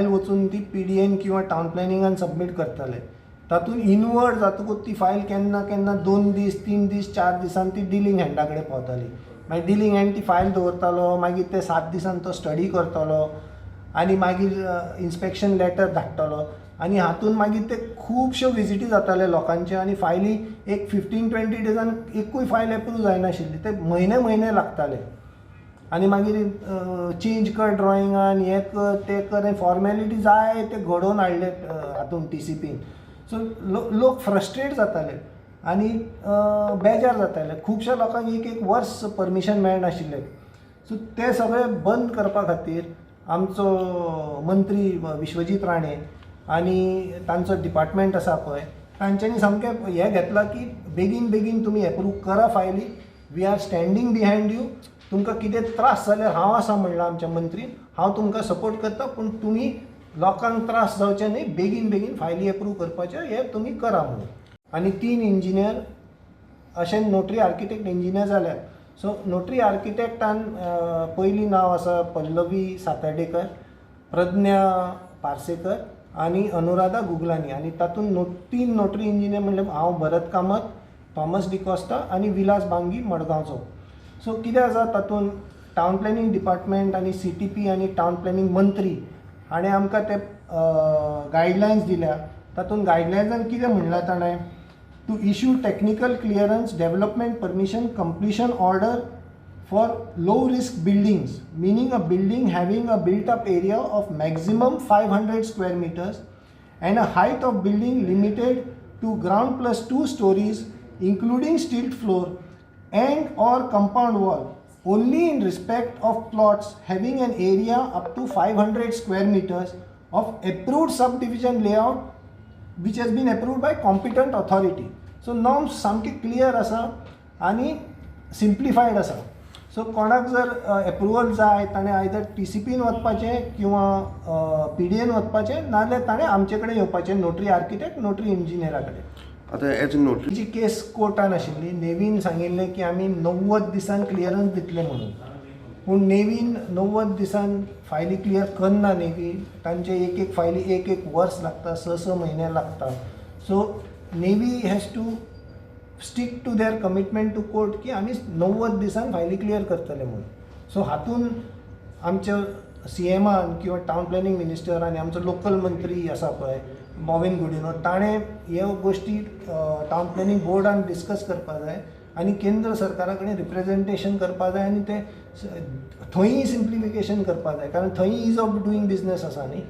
File वचून ती PDN किंवा टावन प्लॅनिंगान सबमीट करताले. तातूंत इनवर्ड जातकूच ती फायल केन्ना केन्ना 2 दीस, 3 दीस, 4 दिसान ती डिलींग हँडा कडेन पावताली. मागीर डिलींग हँड ती फायल दवरतालो, मागीर ते 7 दिसान तो स्टडी करतलो आनी मागीर इन्स्पेक्शन लेटर धाडटलो आनी हातूंत मागीर ते खुबश्यो विजिटी जाताले लोकांच्यो आनी फायली एक 15-20 डेजान एकूय फायल एप्रूव जायनाशिल्ली. ते म्हयने म्हयने लागताले आनी मागीर चेंज कर ड्रॉइंगान, हें कर, तें कर, फॉर्मेलिटी जाय ते घडोवन हाडले हातून टीसीपीन. सो लोक फ्रस्ट्रेट जाताले आनी बेजार जाताले. खुबश्या लोकांक एक एक वर्स परमिशन मेळनाशिल्लें. सो तें सगळें बंद करपा खातीर आमचो मंत्री विश्वजीत राणे आनी तांचो डिपार्टमेंट आसा पळय, तांच्यांनी सामकें हें घेतलां की बेगीन बेगीन तुमी एप्रूव करा फायली, we are standing behind you, तुमकां कितें त्रास जाल्यार हांव आसा म्हणलां आमच्या मंत्रीन, हांव तुमकां सपोर्ट करता, पूण तुमी लोकांक त्रास जावचे न्ही, बेगीन बेगीन फायली एप्रूव करपाचें हें तुमी करा म्हणून. आनी तीन इंजिनियर अशे नोटरी आर्किटेक्ट इंजिनियर जाल्यात. सो नोटरी आर्किटेक्टान पयलीं नांव आसा पल्लवी सातार्डेकर, प्रज्ञा पार्सेकर आनी अनुराधा गुगलानी. आनी तातूंत तीन नोटरी इंजिनियर म्हणल्यार हांव भरत कामत, थॉमस डिकॉस्टा आनी विलास बांगी मडगांवचो. सो कितें आसा, तातूंत टावन प्लॅनिंग डिपार्टमेंट आनी सीटीपी आनी टावन प्लॅनिंग मंत्री हाणें आमकां ते गायडलायन्स दिल्या. तातूंत गायडलायन्सान कितें म्हणलां ताणें, to issue technical clearance, development permission, completion order for low risk buildings, meaning a building having a built up area of maximum 500 square meters and a height of building limited to ground plus 2 stories including stilt floor and or compound wall, only in respect of plots having an area up to 500 square meters of approved subdivision layout which has been approved by competent authority. So norms सामके clear आसा आनी सिम्प्लिफायड आसा. So कोणाक जर approval जाय, ताणें either टीसीपीन वचपाचें किंवा पीडीएन वचपाचें, नाजाल्यार ताणें आमचे कडेन येवपाचें, नोटरी आर्किटेक्ट, नोटरी इंजिनियरा कडेन. आतां एज नोटरी जी केस कोर्टान आशिल्ली, नेवीन सांगिल्लें की आमी 90 दिसान क्लियरन्स दितले म्हणून, पूण नेवीन 90 दिसान फायली क्लियर करना. नेवी तांचे एक एक फायली एक एक वर्स लागता, स स म्हयने लागता. So Navy has to stick to their commitment to court की आमी 90 दिसान फायली क्लियर करतले म्हणून. सो हातून आमच्या सीएमान किंवा टावन प्लॅनिंग मिनिस्टर आनी आमचो लोकल मंत्री आसा पळय मॉविन गुडिनो, ताणें ह्यो गोश्टी टावन प्लॅनिंग बोर्डान डिस्कस करपा जाय आनी केंद्र सरकारा कडेन रिप्रेजेंटेशन करपा जाय आनी ते थंय सिम्प्लिफिकेशन करपा जाय, कारण थंय is of doing business आसा न्ही.